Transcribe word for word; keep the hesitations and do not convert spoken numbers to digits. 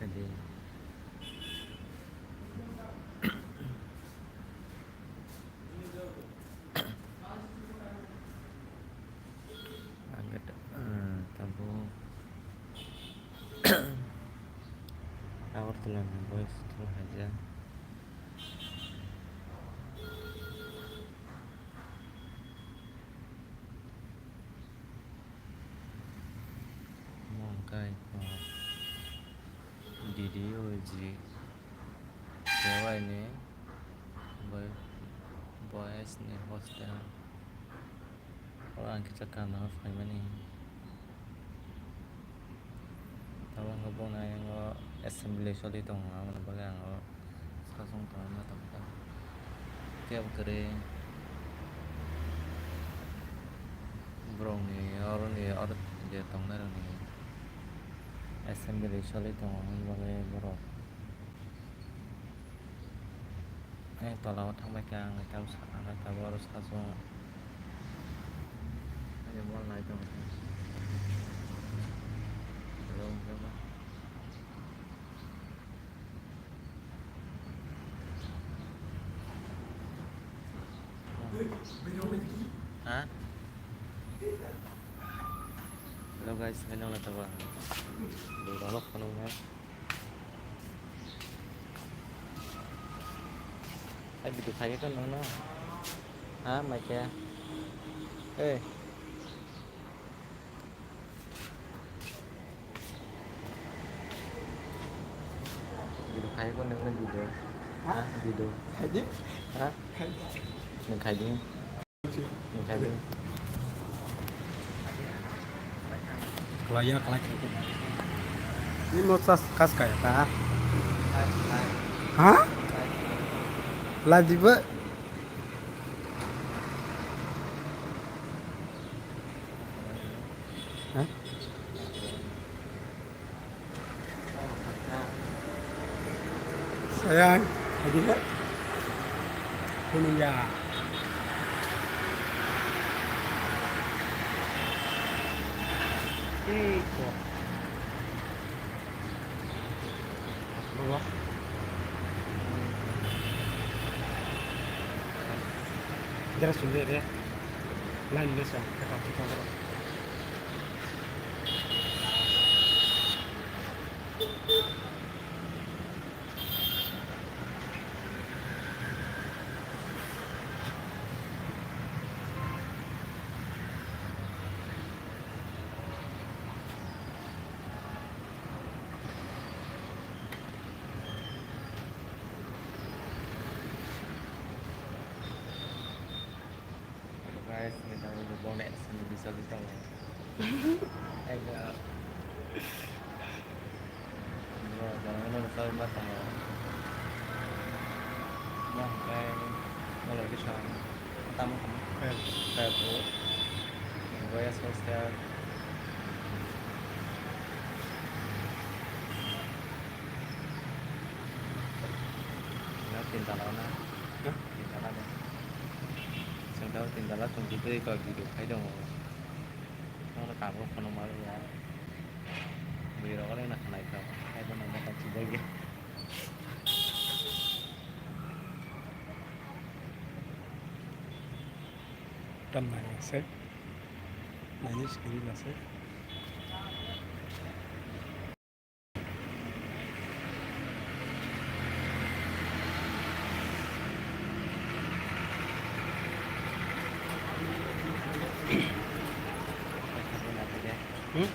Jadi, ang kata, eh, tabuk Agartala ni boys hostel haja. Mongkai D D O G K Y ni boy-, boys ni hostel. Oro ang kisa kana phaimani. Tabuk ang bo nai ang assembly choli tongo, aboni bagwi ang o sasong tongma tongkha. Tei kwrwi borokni oroni oro je tongnai rokni assembly choli tongo, aboni bagwi borok. Ani tola o thangbai kha ang, tamo sakha khe tabuk oro sasong ani mol nai tongo. Ha? Hello guys, hai nang lai tabuk ang. Dui dolok phunuknai. Ai, video khai khe nang no. Ha, mai khe. Ei. Video khai khe nang no video. Ha? Ha, video. Khai di. Ha? Khai di. Nang khai di. Kalai ya, kalai. Ini mau tas kas kaya ta? Hah? Live di ba? Hah? Sayang, lagi nggak? Kuning ya. Iko. Bawa. Jara sundere. Lain desa, kata kita. Guys, ni tamo ni bonus ni bisa bisa. Ega. Bro, jangan lupa sawi matang ya. Nah, kayak mulai bisa. Tamu kamu? Kayak, kayak bro. Bro ya, sosial. Nah, cinta lawan. Hah? Tinta la de. Chwng tabuk tinta la chwng video khai tongo. Nono tabuk phunukma ya. Bwrwi rok le nakha naithok. Hai bono mota chibaiya. Tam nai se. Nai se kiri la se. Hmm?